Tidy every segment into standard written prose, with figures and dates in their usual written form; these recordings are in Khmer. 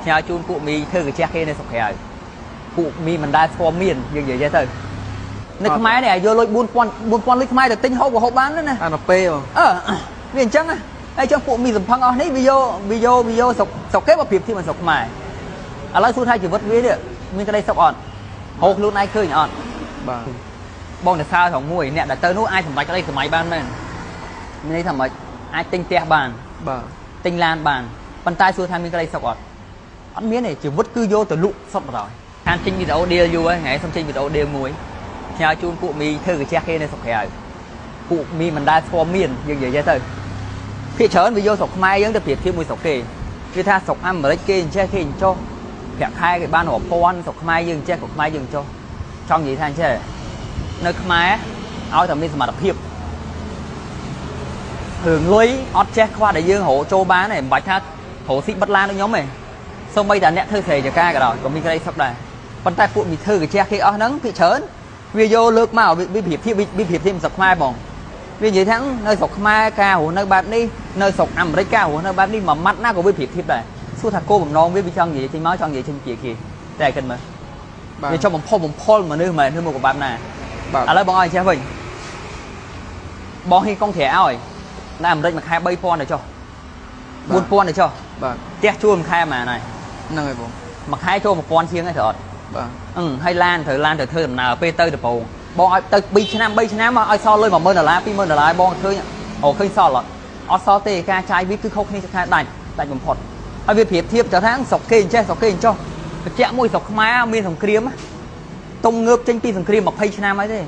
ផ្ញើជូនពួកមីធ្វើកាជះគេនៅស្រុកក្រៅពួកមីមិនដែលស្គាល់មានយើងនិយាយទៅនៅខ្មែរនេះឲ្យយកលុយ4000 4000លុយខ្មែរទៅទិញហូបក៏ហូបបានដែរណា អានពេល អឺវាអញ្ចឹងហើយចុះពួកមីសំផឹងអស់នេះវាយកវាយកវាយកស្រុកស្រុកគេមកប្រៀបធៀបនឹងស្រុកខ្មែរឥឡូវសួរថាជីវិតវានេះមានក្តីសុខអត់ហូបខ្លួនឯងឃើញអត់ បាទ បងទៅសើត្រង់មួយអ្នកដែលទៅនោះអាចសម្រេចក្តីសម័យបានមែនមានន័យថាម៉េចអាចទិញផ្ទះបាន បាទ ទិញឡានបានប៉ុន្តែសួរថាមានក្តីសុខអត់អត់មានទេជីវិតគឺយកទៅលក់សុទ្ធបណ្ដោយខានចេញវីដេអូដៀលយូរហើយថ្ងៃសុំចេញវីដេអូដៀលមួយផ្ញើជូនពួកមីធ្វើកាជះគេនៅស្រុកក្រៅពួកមីមិនដែលស្គាល់មានយើងនិយាយទៅភាគច្រើនវាយកស្រុកខ្មែរយើងទៅប្រៀបធៀបមួយស្រុកគេវាថាស្រុកអាមេរិកគេអញ្ចេះគេអញ្ចោះប្រាក់ខែគេបានរាប់ពាន់ស្រុកខ្មែរយើងអញ្ចេះស្រុកខ្មែរយើងអញ្ចោះចង់និយាយថាអញ្ចេះនៅខ្មែរឲ្យតែមានសមត្ថភាពរឿងលុយអត់ចេះខ្វះដែលយើងរកចូលបានទេមិនបាច់ថារកស៊ីបិទឡានដូចខ្ញុំទេសូម្បីតែអ្នកធ្វើស្រែចការក៏ដោយក៏មានក្តីសុខដែរប៉ុន្តែពួកមីធ្វើកាជះគេអស់ហ្នឹងភាគច្រើនវាយកលើកមកវាប្រៀបធៀបវាប្រៀបធៀបស្រុកខ្មែរបងវានិយាយថានៅស្រុកខ្មែរការរស់នៅបែបនេះនៅស្រុកអាមេរិកការរស់នៅបែបនេះមួយម៉ាត់ណាក៏វាប្រៀបធៀបដែរសួរថាគោលបំណងវាវាចង់និយាយចេញមកចង់និយាយចេញជាគេតែគិតមើលវាចង់បំផុសបំផុលមនុស្សមែនឬមកក៏បែបណា បាទ ឥឡូវបងឲ្យចេះវិញបងហ៊ីកុងត្រាឲ្យនៅអាមេរិកមួយខែ3000ទៅចុះ4000ទៅចុះ បាទ ផ្ទះជួលមួយខែប៉ុន្មានហើយ ហ្នឹងហើយបង មួយខែចូល1000ជាងហើយត្រូវអត់ បាទ អឺហើយឡានត្រូវឡានទៅធ្វើដំណើរពេលទៅដំបងបងឲ្យទៅ2ឆ្នាំ3ឆ្នាំមកឲ្យសល់លុយ10000ដុល្លារ20000ដុល្លារបងឃើញអូឃើញសល់អត់អត់សល់ទេការចាយវាគឺខុសគ្នាខែដាច់ដាច់បំផុតហើយវាប្រៀបធៀបទៅថាស្រុកគេអញ្ចេះស្រុកគេអញ្ចោះបញ្ជាក់មួយស្រុកខ្មែរមានសង្គ្រាមទុំងើបចេញពីសង្គ្រាម20ឆ្នាំហើយទេ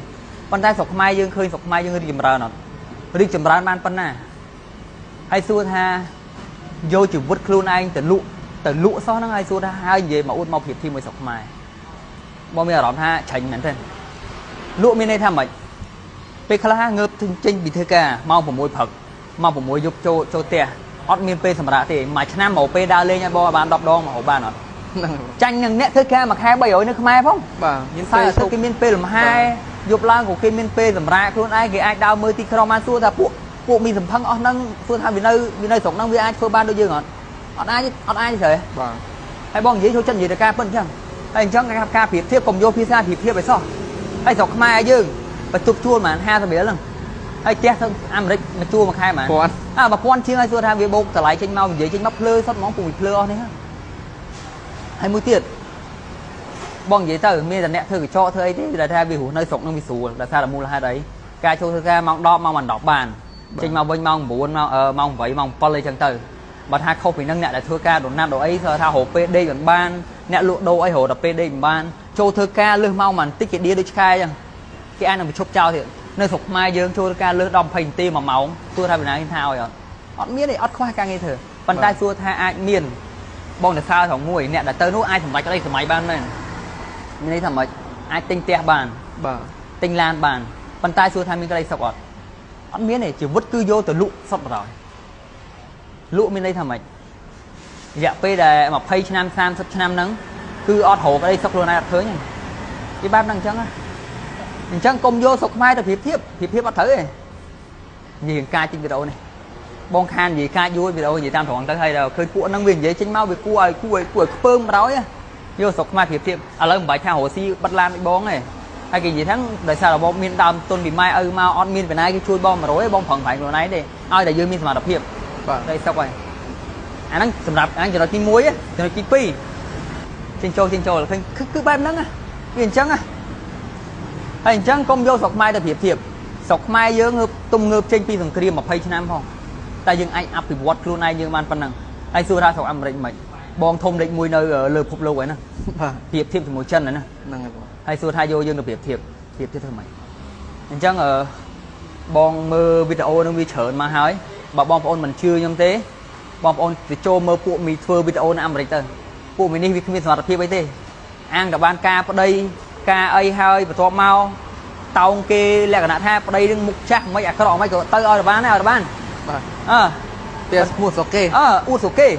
ប៉ុន្តែស្រុកខ្មែរយើងឃើញស្រុកខ្មែរយើងរីកចម្រើនអត់រីកចម្រើនបានប៉ុណ្ណាហើយសួរថាយកជីវិតខ្លួនឯងទៅលក់ទៅលក់សោះហ្នឹងហើយសួរថាហើយនិយាយមកអួតមកប្រៀបធៀបមួយស្រុកខ្មែរបងមានអារម្មណ៍ថាច្រាញ់មែនទេលក់មានន័យថាម៉េចពេលខ្លះងើបចេញពីធ្វើការម៉ោង6ព្រឹកម៉ោង6យប់ចូលចូលផ្ទះអត់មានពេលសម្រាកទេមួយឆ្នាំមកពេលដើរលេងឲ្យបងឲ្យបាន10ដងមកបានអត់ ហ្នឹងហើយបង ចាញ់នឹងអ្នកធ្វើការមួយខែ300នៅខ្មែរផង បាទមាន តែ ពេល ទៅគេមានពេលលំហែយប់ឡើងក៏គេមានពេលសម្រាកខ្លួនឯងគេអាចដើរមើលទីក្រុងបានសួរថាពួកពួកមានសំផឹងអស់ហ្នឹងសួរថាវានៅវានៅស្រុកហ្នឹងវាអាចធ្វើបានដូចយើងអត់អត់អាចអត់អាចទេ បាទ ហើយបងនិយាយចូលចិត្តនិយាយទៅការពិតអញ្ចឹងហើយអញ្ចឹងការប្រៀបធៀបកុំយកភាសាប្រៀបធៀបឲ្យសោះហើយស្រុកខ្មែរយើងបន្ទប់ជួលប្រហែល50រៀលហ្នឹងហើយផ្ទះទៅអាមេរិកមកជួលមួយខែប្រហែល ពាន់ អើ1000ជាងហើយសួរថាវាបូកតម្លៃចេញមកនិយាយចេញមកភ្លើសុទ្ធហ្មងពុំភ្លើអស់នេះហើយមួយទៀតបងនិយាយទៅមានតែអ្នកធ្វើកញ្ចក់ធ្វើអីទេដែលថាវារស់នៅស្រុកនឹងវាស្រួលដោយសារតែមូលហេតុអីការចូលធ្វើការម៉ោង10ម៉ោង10បានចេញមកវិញម៉ោង9ម៉ោង8ម៉ោង7អីចឹងទៅបើថាខុសពីនឹងអ្នកដែលធ្វើការដុនណាត់ដុអីសួរថារកពេលដេកមិនបានអ្នកលក់ដូរអីរកតែពេលដេកមិនបានចូលធ្វើការលើសម៉ោងបន្តិចគេដៀដូចឆ្កែចឹងគេអាចនឹងបញ្ឈប់ចោលទៀតនៅស្រុកខ្មែរយើងចូលធ្វើការលើស10 20នាទី1ម៉ោងសួរថាពីណាគេថាឲ្យអត់អត់មានទេអត់ខ្វះការងារធ្វើប៉ុន្តែសួរថាអាចមានបងទៅសើត្រង់មួយអ្នកដែលទៅនោះអាចសម្រេចក្តីសម័យបានមែនមានន័យថាម៉េចអាចទិញផ្ទះបាន បាទ ទិញឡានបានប៉ុន្តែសួរថាមានក្តីសុខអត់អត់មានទេជីវិតគឺយកទៅលក់សុទ្ធបណ្ដោយលក់មានន័យថាម៉េចរយៈពេលដែល20ឆ្នាំ30ឆ្នាំហ្នឹងគឺអត់រកក្តីសុខខ្លួនឯងអត់ឃើញទេវាបែបហ្នឹងអញ្ចឹងណាអញ្ចឹងកុំយកស្រុកខ្មែរទៅប្រៀបធៀបប្រៀបធៀបអត់ត្រូវទេនិយាយការចេញវីដេអូនេះបងខាននិយាយការយួរវីដេអូនិយាយតាមត្រង់ទៅហើយដល់ឃើញពួកហ្នឹងវានិយាយចេញមកវាគួរឲ្យគួរឲ្យគួរឲ្យខ្ពើមបណ្ដោយយកស្រុកខ្មែរប្រៀបធៀបឥឡូវមិនបាច់ថារកស៊ីបិទឡានដូចបងទេហើយគេនិយាយថាដោយសារតែបងមានដើមទុនពីម៉ែឪមកអត់មានពីណាគេជួយបង100ទេបងប្រឹងប្រែងខ្លួនឯងទេឲ្យតែយើងមានសមត្ថភាព បាទ ដីសុកហើយអាហ្នឹងសម្រាប់អាហ្នឹងចំណុចទី1ចំណុចទី2ចេញចូលចេញចូលឃើញគឺបែបហ្នឹងណាវាអញ្ចឹងណាហើយអញ្ចឹងកុំយកស្រុកខ្មែរទៅប្រៀបធៀបស្រុកខ្មែរយើងងើបទុំងើបចេញពីសង្គ្រាម20ឆ្នាំផងតែយើងអាចអភិវឌ្ឍខ្លួនឯងយើងបានប៉ុណ្ណឹងហើយសួរថាស្រុកអាមេរិកមិនបងធំលេខ1នៅលើពិភពលោកហើយណា បាទ ប្រៀបធៀបជាមួយចិនហើយណា ហ្នឹងហើយបង ហើយសួរថាយកយើងទៅប្រៀបធៀបប្រៀបធៀបធ្វើម៉េចអញ្ចឹងអឺបងមើលវីដេអូនឹងវាច្រើនមកហើយបើបងប្អូនមិនជឿខ្ញុំទេបងប្អូនទៅចូលមើលពួកមីធ្វើវីដេអូនៅអាមេរិកទៅពួកមីនេះវាគ្មានសមត្ថភាពអីទេអាងតែបានការប្តីការអីហើយបន្ទាប់មកតោងគេលក្ខណៈថាប្តីនឹងមុខចាស់មិនអាក្រក់មិនក៏ទៅឲ្យបានដែរឲ្យបាន បាទ អើ ផ្ទះឈ្មោះស្រុកគេ អើអួតស្រុកគេ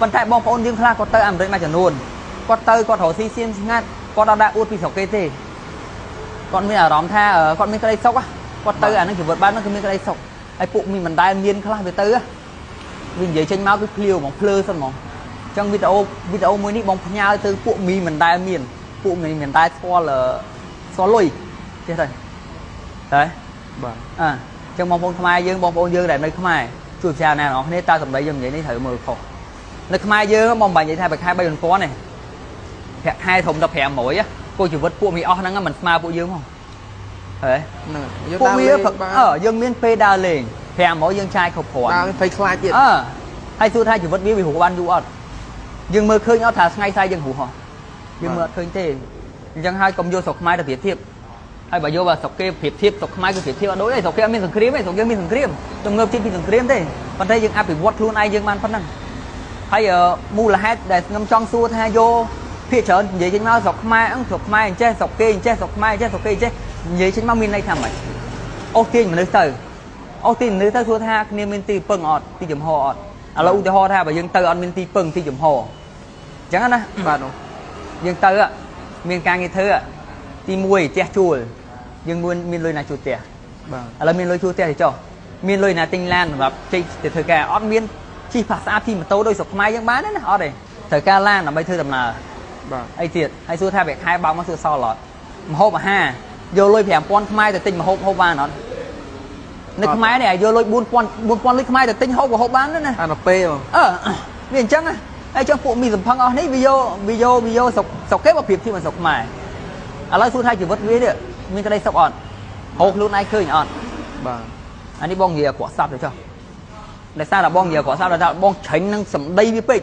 ប៉ុន្តែបងប្អូនយើងខ្លះគាត់ទៅអាមេរិកមួយចំនួនគាត់ទៅគាត់រកស៊ីសៀមស្ងាត់គាត់អត់ដាក់អួតពីស្រុកគេទេគាត់មានអារម្មណ៍ថាគាត់មានក្តីសុខគាត់ទៅអានឹងជីវិតបែបហ្នឹងគឺមានក្តីសុខហើយពួកមានមិនដែលមានខ្លះវាទៅវានិយាយចេញមកគឺភ្លាវហ្មងភ្លើសិនហ្មង ញ្ចឹងវីដេអូវីដេអូមួយនេះបងផ្ញើទៅពួកមីមិនដែលមានពួកមីមិនដែលស្គាល់ស្គាល់លុយចេះទៅតែ បាទ អើចឹងបងប្អូនខ្មែរយើងបងប្អូនយើងដែលនៅខ្មែរជួយពិចារណាអ្នកនរគ្នាតើសម្ដីយើងនិយាយនេះត្រូវមើលខុសនៅខ្មែរយើងបងបាញ់និយាយថាប្រខែ3000ទេប្រាក់ខែធំដល់500គោជីវិតពួកមីអស់ហ្នឹងមិនស្មើពួកយើងហ៎ហេ ហ្នឹងយើង ពួកវា ដើរលេងបាន អឺយើងមានពេលដើរលេង500យើងចាយគ្រប់គ្រាន់ ដើរភ័យខ្លាចទៀត អឺហើយសួរថាជីវិតវាវារស់បានយូរអត់យើងមើលឃើញអត់ថាថ្ងៃស្អែកយើងរស់ហ៎យើងមើលអត់ឃើញទេអញ្ចឹងហើយកុំយកស្រុកខ្មែរទៅប្រៀបធៀបហើយបើយកបើស្រុកគេប្រៀបធៀបស្រុកខ្មែរគឺប្រៀបធៀបអត់ដូចទេស្រុកគេអត់មានសង្គ្រាមទេស្រុកយើងមានសង្គ្រាមទំងើបជិះពីសង្គ្រាមទេប៉ុន្តែយើងអភិវឌ្ឍខ្លួនឯងយើងបានប៉ុណ្ណឹងហើយមូលហេតុដែលខ្ញុំចង់សួរថាយកភាគច្រើននិយាយចេញមកស្រុកខ្មែរអឹងស្រុកខ្មែរអញ្ចេះស្រុកគេអញ្ចេះស្រុកខ្មែរអញ្ចេះស្រុកគេអញ្ចេះនិយាយចេញមកមានន័យថាម៉េចអូសទាញមនុស្សទៅអូសទាញមនុស្សទៅសួរថាគ្នាមានទីពឹងអត់ទីចំហអត់ឥឡូវឧទាហរណ៍ថាបើយើងទៅអត់មានទីពឹងទីចំហអញ្ចឹងណា បាទបង យើងទៅមានការងារធ្វើទី1ផ្ទះជួលយើងមានលុយណាជួលផ្ទះ បាទ ឥឡូវមានលុយជួលផ្ទះទៅចុះមានលុយណាទិញឡានសម្រាប់ជិះទៅធ្វើការអត់មានជិះផាស្អាតជិះម៉ូតូដោយស្រុកខ្មែរយើងបានទេណាអត់ទេត្រូវការឡានដើម្បីធ្វើដំណើរ បាទ អីទៀតហើយសួរថាប្រាក់ខែបោកមកសួរសល់អត់ម្ហូបអាហារយកលុយ5000ខ្មែរទៅទិញម្ហូបហូបបានអត់នៅខ្មែរនេះយកលុយ4000 4000លុយខ្មែរទៅទិញហូបក៏ហូបបានដែរណា អានពេលបង អឺវាអញ្ចឹងហើយចឹងពួកមីសំផឹងអស់នេះវាយកវាយកវាយកស្រុកស្រុកគេមកប្រៀបធៀបនឹងស្រុកខ្មែរឥឡូវសួរថាជីវិតវានេះមានក្តីសុខអត់ហូបខ្លួនឯងឃើញអត់ បាទ អានេះបងនិយាយអាក្រក់សັບទៅចុះដោយសារតែបងនិយាយអាក្រក់សັບដល់ថាបងច្រាញ់នឹងសម្ដីវាពេក